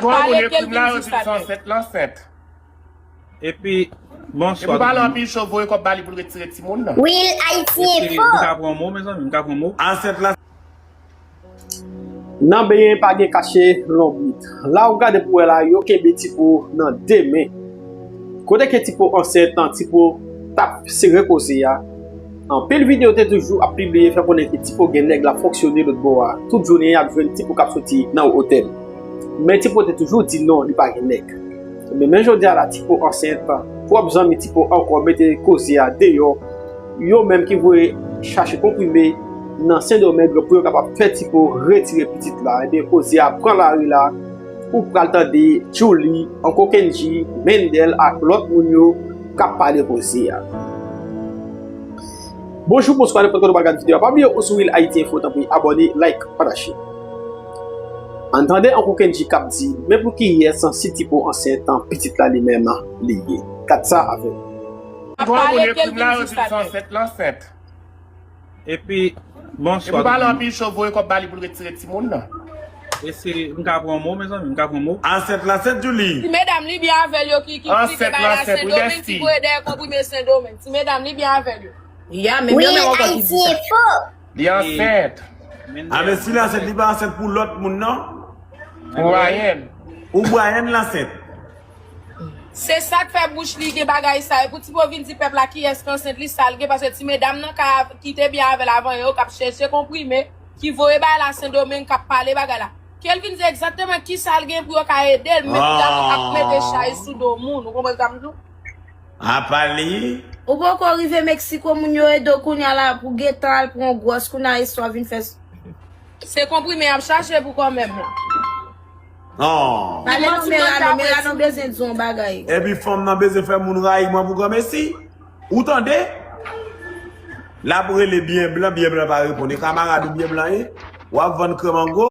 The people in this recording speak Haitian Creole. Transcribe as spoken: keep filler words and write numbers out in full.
Pale, Kelvin, jis apre. Ansent, lansent. Epi, bonswa. Epi pale anpil cho, voye kòb ba li pou l retire timoun nan. Will Haiti Info. M ka pran mo, mezanmi, m ka pran mo. Ansent la. Nan benyen pa gen kache lonbrit. La w gade pou wè la, yo kenbe Tipo nan de men. Kote ke Tipo ansent an, Tipo t ap sere koze a. Anpil videyo te toujou ap pibliye fè konnen ke Tipo gen nèg l ap fonksyone lòt bò a. Tout jounen y ap jwenn Tipo k ap soti nan otèl. Men Tipo te toujou di non, li pa gen nèg. Men, men jodi a la, Tipo ansent, twòp zanmi Tipo ankò mete koze a deyò. Yo menm ki voye chache konprime nan Sendomeng pou yo kapab fè Tipo retire pitit la. Ebyen, koze a pran lari la. Ou pral tande Djouly, Uncle Kendji, Mendel ak lòt moun yo k ap pale koze a. Bonjou, bonswa, nenpòt kote w pral gade videyo a. Pa bliye ou sou Real Haiti Info, tanpri abòne, like, pataje. Ann tande Uncle Kendji k ap di, men pou kiyès si Tipo ansent an, pitit la li menm li ye. Gad sa avè m. Ap pale, Kelvin, jis apre. Ansent, lansent. Epi, bonswa. Epi pale anpil cho, voye kòb ba li pou l retire timoun nan. E se, m ka pran mo, mezanmi, m ka pran mo. Ansent, lansent, Djouly. Ti medam li byen avè l yo ki, ki, ki te bay Lasendomeng, ki voye dèyè konprime Sendomeng. Ti medam li byen avè l yo. Ya, men yo menm ankò ki di sa. Li ansent. A, men si li ansent, li pa ansent pou lòt moun, non? Pou Brian. Ou Brian lansent. Se sa k fè bouch li gen bagay sa. E pou Tipo vin di pèp la kiyès ki ansent li, sa l gen, paske ti medam nan ka ki te byen avè l avan yo, k ap chèche konprime, ki voye bay Lasendomeng, k ap pale bagay la. Kelvin di egzakteman kisa l gen pou yo ka ede l, men pou y ap, ap mete chay sou do moun. Ou konprann sa m di w? Apa li? Ou poko rive Meksiko, moun yo ede w kounye a la pou gentan al pran gwòs, kounye a istwa vin fè s-, se konprime y ap chache pou kò menm la. Oh. Pale non, Merano, Merano bezwen di yon bagay. Epi fanm nan bezwen fè moun rayi mwen pou granmesi. Ou tande? L ap rele byen blan, byen blan pa reponn. E kamarad ou byen blan ye? W ap vann krè mango?